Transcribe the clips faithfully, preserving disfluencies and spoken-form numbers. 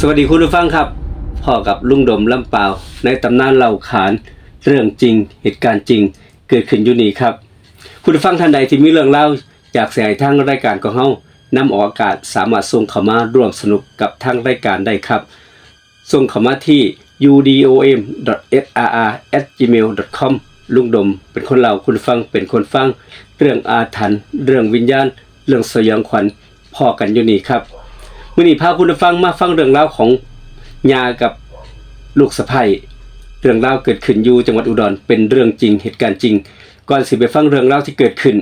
สวัสดีคุณผู้ฟังครับ พ้อกับลุงดมลำปาว ในตำนานเล่าขาน เรื่องจริง เหตุการณ์จริง เกิดขึ้นอยู่นี่ครับ คุณผู้ฟังท่านใดที่มีเรื่องราวอยากสิให้ทางรายการของเฮานำออกอากาศ สามารถส่งเข้ามาร่วมสนุกกับทางรายการได้ครับ ส่งเข้ามาที่ ยูดีโอเอ็ม ดอท เอสอาร์อาร์ แอท จีเมล ดอท คอม ลุงดมเป็นคนเล่า คุณผู้ฟังเป็นคนฟัง เรื่องอาถรรพ์ เรื่องวิญญาณ เรื่องสยองขวัญ พ้อกันอยู่นี่ครับ มื้อนี้พาคุณผู้ฟังมาฟังเรื่องราวของย่ากับลูกสะใภ้ เรื่องราวเกิดขึ้นอยู่จังหวัดอุดร เป็นเรื่องจริง เหตุการณ์จริง ก่อนสิไปฟังเรื่องราวที่เกิดขึ้น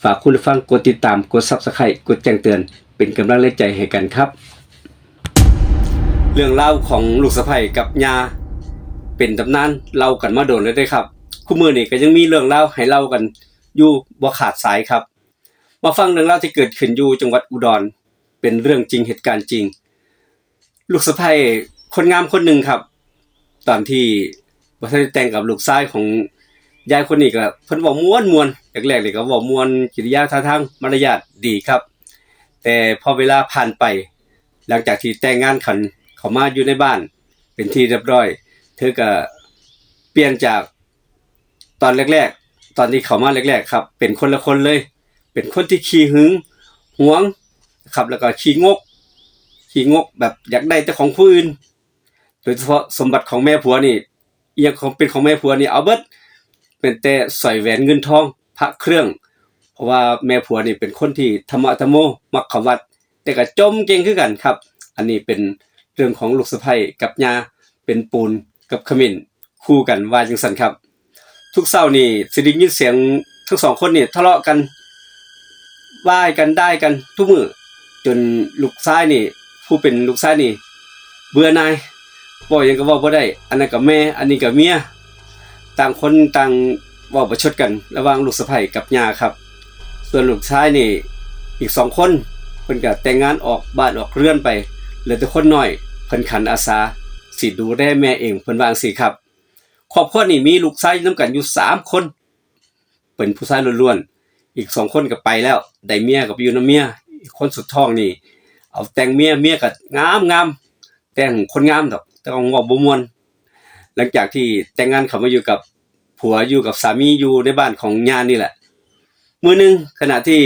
ฝากคุณผู้ฟังกดติดตาม กด Subscribe กดแจ้งเตือน เป็นกำลังแรงใจให้กันครับ เรื่องราวของลูกสะใภ้กับย่า เป็นตำนานเล่ากันมาโดนแล้วเด้ครับ คุมื้อนี้ก็ยังมีเรื่องราวให้เล่ากันอยู่บ่ขาดสายครับ มาฟังเรื่องราวที่เกิดขึ้นอยู่จังหวัดอุดร เป็นเรื่องจริง เหตุการณ์จริง ลูกสะใภ้คนงามคนหนึ่งครับ ตอนที่บ่ทันได้แต่งกับลูกชายของยายคนนี้ก็ เพิ่นเว้าม่วนๆ แรกๆ นี่ก็เว้าม่วน กิริยาท่าทางมารยาทดีครับ แต่พอเวลาผ่านไป หลังจากที่แต่งงานกันเข้ามาอยู่ในบ้านเป็นที่เรียบร้อย เธอก็เปลี่ยนจากตอนแรกๆ ตอนที่เข้ามาแรกๆ ครับ เป็นคนละคนเลย เป็นคนที่ขี้หึงหวงครับ แล้วก็ขี้งก ขี้งกแบบอยากได้แต่ของผู้อื่น โดยเฉพาะสมบัติของแม่ผัวนี่ อิหยังของเป็นของแม่ผัวนี่เอาเบิด เป็นแต่สร้อยแหวนเงินทอง พระเครื่อง เพราะว่าแม่ผัวนี่เป็นคนที่ธรรมะธรรมโม มักเข้าวัด แต่ก็จ่มเก่งคือกันครับ อันนี้เป็นเรื่องของลูกสะใภ้กับย่า เป็นปูนกับขมิ้นคู่กันว่าจังซั่นครับ ทุกเช้านี่สิได้ยินเสียงทั้งสองคนนี่ทะเลาะกัน ว่ากันด่ากันทุกมื้อ จนลูกชายนี่ ผู้เป็นลูกชายนี่เบื่อหน่าย เว้าหยังก็เว้าบ่ได้ อันนั้นก็แม่ อันนี้ก็เมีย ต่างคนต่างเว้าประชดกันระหว่างลูกสะใภ้กับย่าครับ ส่วนลูกชายนี่อีกสองคน เพิ่นก็แต่งงานออกบ้านออกเรือนไป เหลือแต่คนน้อย เพิ่นขันอาสาสิดูแลแม่เอง เพิ่นว่าจั่งซี้ครับ ครอบครัวนี่มีลูกชายนำกันอยู่สามคน เป็นผู้ชายล้วนๆ อีกสองคนก็ไปแล้ว ได้เมียก็ไปอยู่นำเมีย อีกคนสุดท้องนี่ เอาแต่งเมีย เมียก็งามๆ แต่งคนงามดอก แต่ว่าเว้าบ่ม่วน หลังจากที่แต่งงานเข้ามาอยู่กับผัว อยู่กับสามี อยู่ในบ้านของย่านี่แหละ มื้อหนึ่งขณะที่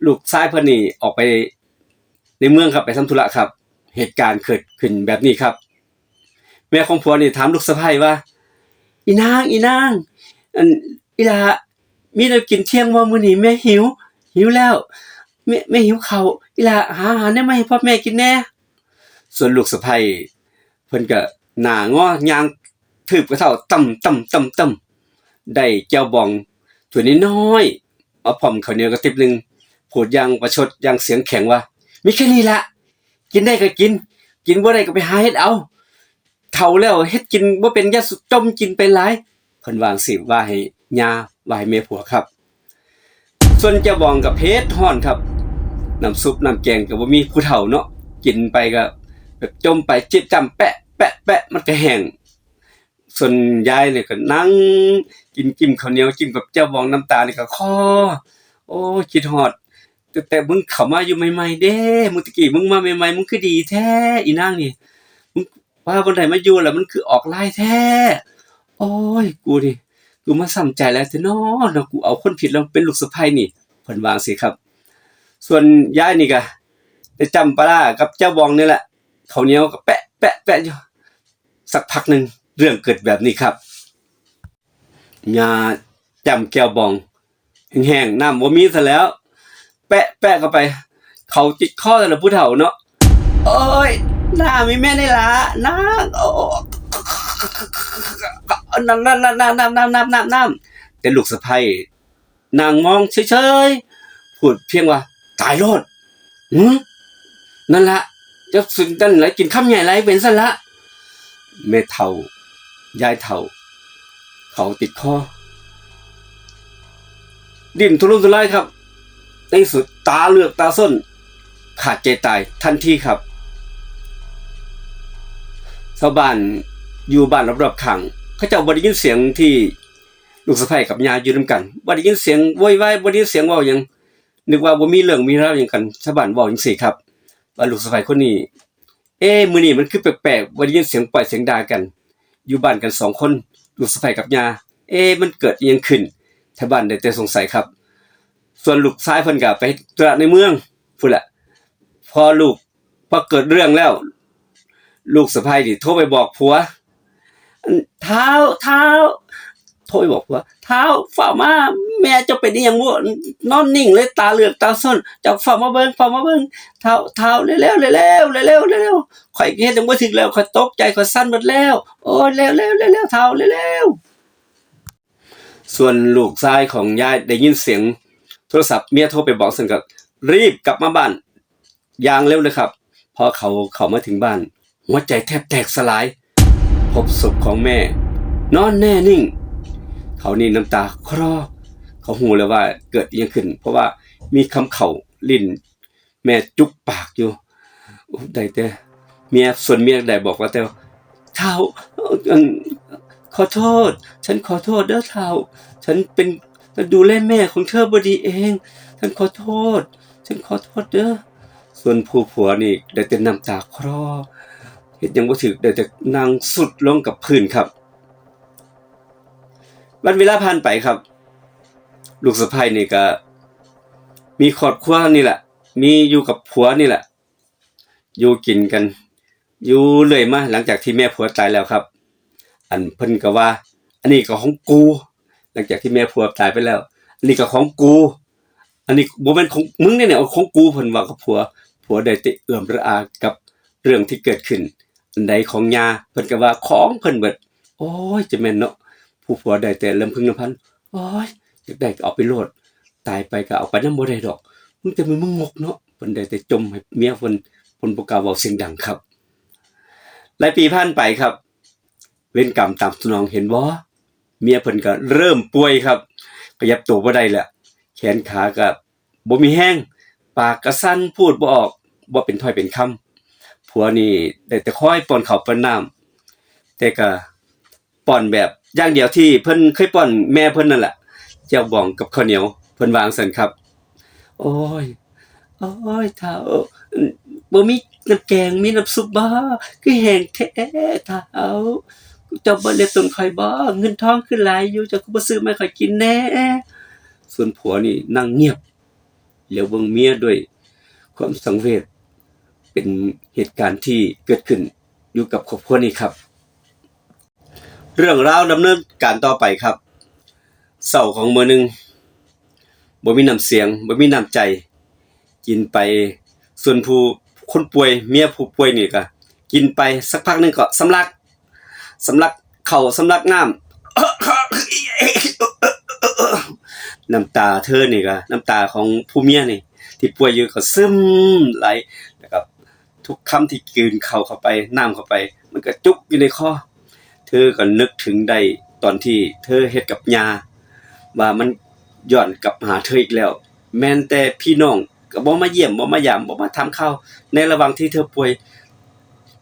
ลูกชายเพิ่นนี่ออกไปในเมืองครับ ไปทำธุระครับ เหตุการณ์เกิดขึ้นแบบนี้ครับ แม่ของผัวนี่ถามลูกสะใภ้ว่า อีนาง อีนาง อัน อีหล่า มีแนวกินเที่ยงบ่ มื้อนี้แม่หิว หิวแล้ว แม่ แม่หิวข้าว อีหล่า หาอาหารแนวมาให้พ่อแม่กินแหน่ ส่วนลูกสะใภ้เพิ่นก็หน้างอย่างทืบกะเท้า ต่ำๆๆๆ ได้แจ่วบองถ้วยน้อยๆ มาพร้อมข้าวเหนียวกะติ๊บหนึ่ง พูดอย่างประชดอย่างเสียงแข็งว่า มีแค่นี้ละ กินได้ก็กิน กินบ่ได้ก็ไปหาเฮ็ดเอา เฒ่าแล้วเฮ็ดกินบ่เป็น อย่าสุดจ่มกินไปหลาย เพิ่นว่าจั่งซี้ ว่าให้ย่า ว่าให้แม่ผัวครับ ส่วนแจ่วบองก็เผ็ดร้อนครับ น้ำซุปน้ำแกงก็บ่มี ผู้เฒ่าเนาะ กินไปก็แบบจ่มไป จิบจ้ำแปะแปะแปะ มันก็แห้ง ส่วนยายนี่ก็นั่งกิน จิ้มข้าวเหนียว จิ้มกับแจ่วบอง น้ำตานี่ก็คลอ โอ้ย คิดฮอด ตั้งแต่มึงเข้ามาอยู่ใหม่ๆ เด้ มึงตะกี้มึงมาใหม่ๆ มึงคือดีแท้ อีนางนี่ มึงว่าบ่ได้มาอยู่แล้ว มันคือออกลายแท้ โอ้ย กูนี่ กูมาซ้ำใจหลายแท้น้อ เนาะ กูเอาคนผิดแล้วเป็นลูกสะใภ้นี่ เพิ่นว่าจั่งซี้ครับ ส่วนยายนี่ก็ได้จ้ำปลาร้ากับแจ่วบองนี่แหละ ข้าวเหนียวก็แปะแปะแปะอยู่ สักพักหนึ่งเรื่องเกิดแบบนี้ครับ ย่าจ้ำแจ่วบองแห้งๆ น้ำบ่มีซะแล้ว แปะแปะเข้าไป เข้าติดคอแต่ละผู้เฒ่าเนาะ โอ้ย น้ำมีแม่นี่ล่ะ น้ำ โอ้ น้ำ น้ำ น้ำ น้ำ น้ำ น้ำ น้ำ น้ำ แต่ลูกสะใภ้ นางมองเฉยๆ พูดเพียงว่า ตายโลด หึ นั่นละ จักสินั่นละ กินคำใหญ่หลายเป็นซั่นละ แม่เฒ่า ยายเฒ่า เข้าติดคอ ดิ้นทุรนทุรายครับ ในที่สุดตาเหลือกตาส้น ขาดใจตายทันทีครับ ชาวบ้านอยู่บ้านรอบๆ ข้าง เขาเจ้าบ่ได้ยินเสียงที่ลูกสะใภ้กับย่าอยู่นำกัน บ่ได้ยินเสียงโวยวาย บ่ได้ยินเสียงเว้าหยัง นึกว่าบ่มีเรื่องมีราวหยังกัน ชาวบ้านเว้าจั่งซี้ครับ ว่าลูกสะใภ้คนนี้ เอ๊ะ มื้อนี้มันคือแปลกๆ ว่าได้ยินเสียงป้อยเสียงด่ากัน อยู่บ้านกันสองคน ลูกสะใภ้กับย่า เอ๊ะ มันเกิดอิหยังขึ้น ไทบ้านได้แต่สงสัยครับ ส่วนลูกชายเพิ่นก็ไปธุระในเมืองพู้นแหละ พอลูก พอเกิดเรื่องแล้ว ลูกสะใภ้นี่โทรไปบอกผัว "ท้าว ท้าว" โทรไปบอกผัว "ท้าว ฟ้าวมา แม่เจ้าเป็นอิหยังบุ นอนนิ่งเลย ตาเหลือกตาส้น เจ้าฟ้าวมาเบิ่ง ฟ้าวมาเบิ่ง ท้าว ท้าว เร็วๆ เร็วๆ เร็วๆ เร็วๆ ข้อยเฮ็ดหยังบ่ถูกแล้ว ข้อยตกใจ ข้อยสั่นหมดแล้ว โอ้ย เร็วๆ เร็วๆ ท้าว เร็วๆ" ส่วนลูกชายของยายได้ยินเสียงโทรศัพท์เมียโทรไปบอกซั่นก็รีบกลับมาบ้านอย่างเร็วเลยครับ พอเขาเข้ามาถึงบ้าน หัวใจแทบแตกสลาย พบศพของแม่ นอนแน่นิ่ง เขานี่น้ำตาคลอ เขาฮู้แล้วว่าเกิดอิหยังขึ้น เพราะว่ามีคำเข้าลิ้นแม่จุกปากอยู่ ได้แต่เมีย ส่วนเมียได้บอกว่าแต่ว่า "ท้าว เอิ่ม ขอโทษ ฉันขอโทษเด้อท้าว ฉันเป็น ดูแลแม่ของเธอบ่ดีเอง ฉันขอโทษ ฉันขอโทษเด้อ" ส่วนผู้ผัวนี่ได้แต่น้ำตาคลอ เฮ็ดหยังบ่ถูก ได้แต่นั่งซุดลงกับพื้นครับ วันเวลาผ่านไปครับ ลูกสะใภ้นี่ก็มีครอบครัวนี่แหละ มีอยู่กับผัวนี่แหละ อยู่กินกัน อยู่เรื่อยมา หลังจากที่แม่ผัวตายแล้วครับ อันเพิ่นก็ว่า "อันนี้ก็ของกู" หลังจากที่แม่ผัวตายไปแล้ว "อันนี้ก็ของกู อันนี้บ่แม่นของมึงเด้เนี่ย เอาของกู" เพิ่นว่ากับผัว ผัวได้แต่เอือมระอากับเรื่องที่เกิดขึ้น อันใดของย่า เพิ่นก็ว่าของเพิ่นเบิด โอ้ย จะแม่นเนาะ ผู้ผัวได้แต่ลำพึงลำพัน "โอ้ย อยากได้ก็เอาไปโลด ตายไปก็เอาไปนำบ่ได้ดอก มึงแต่มึง มึงงกเนาะ" เพิ่นได้แต่จ่มให้เมียเพิ่น เพิ่นบ่กล้าเว้าเสียงดังครับ หลายปีผ่านไปครับ เวรกรรมตามสนอง เห็นบ่ เมียเพิ่นก็เริ่มป่วยครับ ขยับตัวบ่ได้แล้ว แขนขาก็บ่มีแฮง ปากก็สั่น พูดบ่ออก บ่เป็นถ้อยเป็นคำ ผัวนี่ได้แต่คอยป้อนข้าวป้อนน้ำ แต่ก็ป้อนแบบอย่างเดียวที่เพิ่นเคยป้อนแม่เพิ่นนั่นแหละ แจ่วบองกับข้าวเหนียว เพิ่นว่าจั่งซั้นครับ โอ้ย โอ้ย ท้าว บ่มีน้ำแกง มีน้ำซุปบ่ คือแห้งแท้ท้าว เจ้าบ่เหลียวตนข้อยบ่ เงินทองคือหลายอยู่ เจ้าคือบ่ซื้อมาให้ข้อยกินแหน่ ส่วนผัวนี่นั่งเงียบ เหลียวเบิ่งเมียด้วยความสังเวช เป็นเหตุการณ์ที่เกิดขึ้นอยู่กับครอบครัวนี้ครับ เรื่องราวดำเนินการต่อไปครับ เช้าของมื้อหนึ่ง บ่มีน้ำเสียง บ่มีน้ำใจ กินไป ส่วนผู้ คนป่วย เมียผู้ป่วยนี่ก็กินไป สักพักหนึ่งก็สำลัก สำลักข้าว สำลักน้ำ น้ำตาเธอนี่ก็ น้ำตาของผู้เมียนี่ ที่ป่วยอยู่ก็ซึมไหล แล้วก็ทุกคำที่กลืนข้าวเข้าไป น้ำเข้าไป มันก็จุกอยู่ในคอ เธอก็นึกถึงได้ตอนที่เธอเฮ็ดกับย่า ว่ามันย้อนกลับมาหาเธออีกแล้ว แม้แต่พี่น้องก็บ่มาเยี่ยม บ่มายาม บ่มาถามข่าว ในระหว่างที่เธอป่วย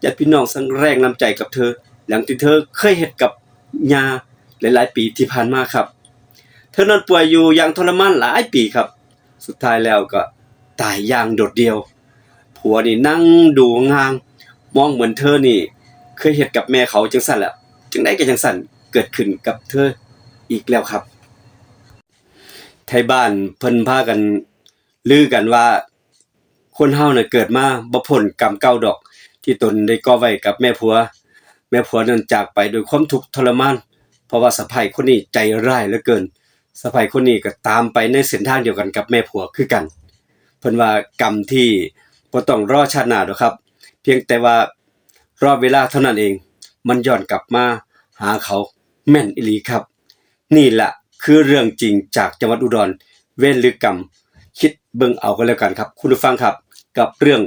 ญาติพี่น้องสร้างแรงน้ำใจกับเธอ อย่างที่เธอเคยเฮ็ดกับย่าหลายๆ ปีที่ผ่านมาครับ เธอนอนป่วยอยู่อย่างทรมานหลายปีครับ สุดท้ายแล้วก็ตายอย่างโดดเดี่ยว ผัวนี่นั่งดูห่างๆ มองเหมือนเธอนี่เคยเฮ็ดกับแม่เขาจั่งซั้นแหละ จั่งใดก็จั่งซั้น เกิดขึ้นกับเธออีกแล้วครับ ไทบ้านเพิ่นพากันลือกันว่า คนเฮาน่ะเกิดมาบ่พ้นกรรมเก่าดอก ที่ตนได้ก่อไว้กับแม่ผัว แม่ผัวนั้นจากไปด้วยความทุกข์ทรมาน เพราะว่าสะใภ้คนนี้ใจร้ายเหลือเกิน สะใภ้คนนี้ก็ตามไปในเส้นทางเดียวกันกับแม่ผัวคือกัน เพิ่นว่ากรรมที่บ่ต้องรอชาติหน้าดอกครับ เพียงแต่ว่ารอเวลาเท่านั้นเอง มันย้อนกลับมาหาเขาแม่นอีหลีครับ นี่แหละคือเรื่องจริงจากจังหวัดอุดร เวรหรือกรรม คิดเบิ่งเอาก็แล้วกันครับ คุณผู้ฟังครับ กับเรื่อง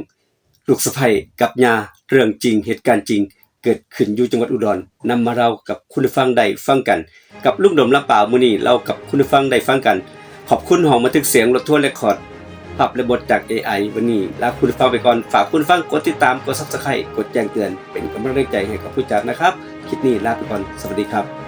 ลูกสะใภ้กับย่า เรื่องจริง เหตุการณ์จริง เกิดขึ้นอยู่จังหวัดอุดร นำมาเล่ากับคุณผู้ฟังได้ฟังกัน กับลุงดมลำปาวมื้อนี้เล่ากับคุณผู้ฟังได้ฟังกัน ขอบคุณห้องบันทึกเสียงรถทัวร์เรคคอร์ด ภาพและบทจาก เอไอ วันนี้ลาคุณผู้ฟังไปก่อน ฝากคุณผู้ฟังกดติดตาม กด Subscribe กดแจ้งเตือน เป็นกำลังใจให้กับผู้จัดนะครับ คลิปนี้ลาไปก่อน สวัสดีครับ